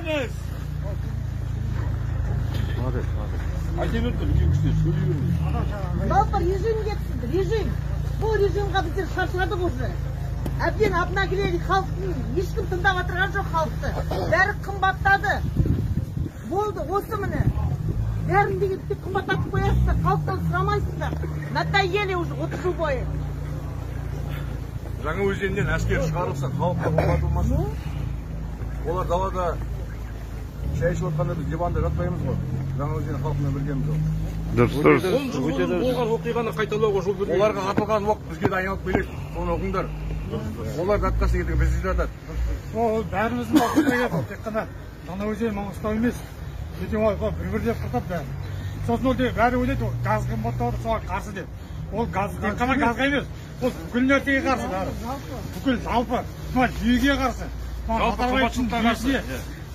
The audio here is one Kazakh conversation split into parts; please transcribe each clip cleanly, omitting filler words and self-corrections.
Бермейміз. Айта беріңдер, үлкен кісілер, сөйлей беріңдер. Жалпы режим кетсін, режим. Бұл режимға біздер шаршадық уже. Әбден обнаглели, халықтың ешкім тыңдап отырған жоқ халықты. Бәрі қымбаттады. Болды, осы міне. Бәрін деген тек қымбаттатып қоясыздар, халықтан сұрамайсыздар. Надоели уже 30 жыл бойы. Жаңа өзеннен әскер шығарылса, халыққа қымбат. Олар далада шай ішіп отқанда біз диванда жатпаймыз ғой. Жаңа өзен халқымен біргеміз ғой. Дұрыс, дұрыс. Болған оқиғаны қайталауға жол бермейміз. Оларға атылған оқ бізге де айналып келеді. Соны ұғыңдар. Олар жатқасы ертең бізді жатады. Ол бәріміздің басымызға келеді. Ол тек қана Жаңаөзен, Маңғыстау емес. Ертең ол бір-бірлеп қыртады бәрін. Сосын ол бәрі ойлайды, ол газ қымбаттап отыр, соған қарсы деп. Ол газ тек қана газға емес, ол бүкіл нәрсеге қарсы бәрі. Бүкіл жалпы, мына жүйеге қарсы. Жалпы қымбатшылыққа қарсы.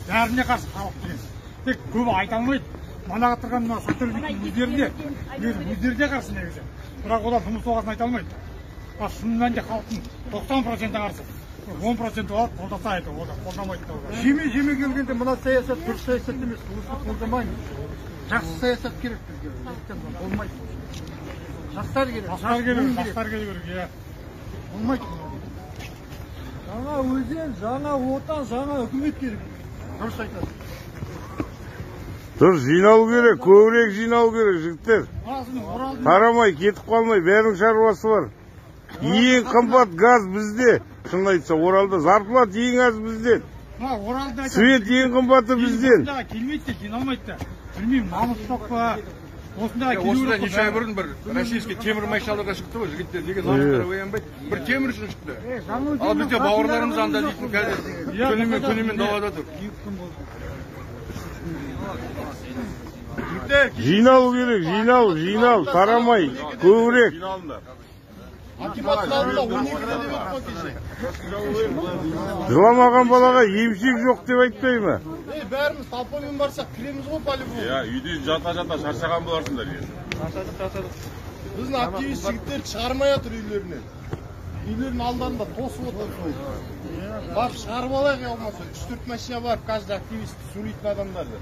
Бәріне қарсы халық деген. Тек көбі айта алмайды. Манаға тұрған мына сотрудниктің өздері де қарсы негізі. Бірақ олар жұмыс оғасын айта алмайды. Ал шын мәнінде халықтың 90% қарсы. 10% алып қолдаса айтты, ол да қолдамайды да олар. Жеме-жеме келгенде мына саясат дұрыс саясат емес, осыны қолдамаймыз. Жақсы саясат керек бізге. Болмайды. Жастар керек. Жастар керек, жастар керек, иә. Болмайды. Жаңа өзен, жаңа отан, жаңа үкімет керек. Дұрыс айтасыз. Дұрыс, жиналу керек, көбірек жиналу керек, жігіттер. Тарамай, кетіп қалмай, бәрінің шаруасы бар. Ең қымбат газ бізде, шынын айтса, Оралда зарплата ең аз бізден. Свет ең қымбаты бізден. Келмейді де, жиналмайды да. Білмеймін, намыс жоқ па? Осында неше ай бұрын бір российский темір машиналарға шықты ғой, жігіттер неге намыстары оянбайды? Бір темір үшін шықты. Ал бізде бауырларымыз анда дейтін қазір күнімен күнімен далада тұр. Жиналу керек, жинал, жинал, тарамай, көбірек. Акиматтың алдында 12-де деп өтті кеше. Жыламаған балаға емшек жоқ деп айтпай ма? Ей, бәріміз толпамен барсақ кіреміз ғой по-любому. Иә, үйде жата-жата шаршаған боларсыңдар енді. Шаршадық. Біздің активист жігіттер шығармай отыр үйлерінен. Үйлерінің алдарында тосып отыр. Барып шығарып алайық, болмаса 3-4 машина барып, каждый активист сөйлейтін адамдарды.